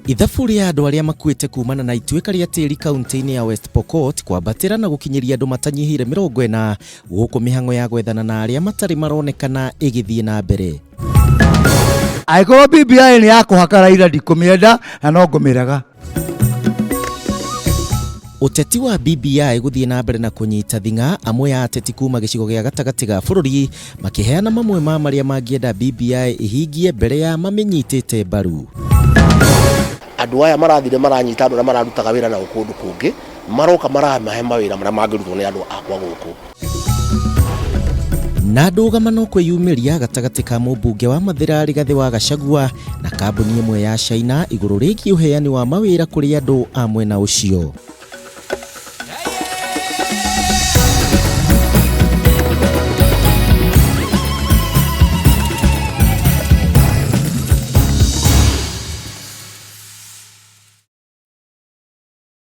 Ithabu rĩa andũ arĩa makuĩte kumana na ituĩka rĩa tĩri kaunti-inĩ ya West Pokot kwambatĩra na gũkinyĩria andũ matanyihĩire 40 gũkũ mĩhang'o ya gwethana na arĩa matarĩ maronekana ĩgĩthiĩ na mbere. Angĩkorwo BBI nĩ ya kũhaka Raila ndikũmĩenda na no ngũmĩrega. Ũteti wa BBI gũthiĩ na mbere na kũnyita thing'a, amwe a ateti kuma gĩcigo gĩa gatagatĩ ga bũrũri makĩheana mamwe ma marĩa mangĩenda BBI ĩhingie mbere ya mamĩnyitĩte mbaru. Andũ aya marathire maranyita andũ arĩa mararutaga wĩra nao kũndũ kũngĩ, maroka maramahe mawĩra marĩa mangĩrutwo nĩ andũ akwa gũkũ. Na ndũgamano kwĩyumĩria gatagatĩ ka mũmbunge wa Mathĩra Rigathĩ wa Gachagua na kambuni ĩmwe ya China igũrũ rĩgiĩ ũheani wa mawĩra kũrĩ andũ a mwena ũcio.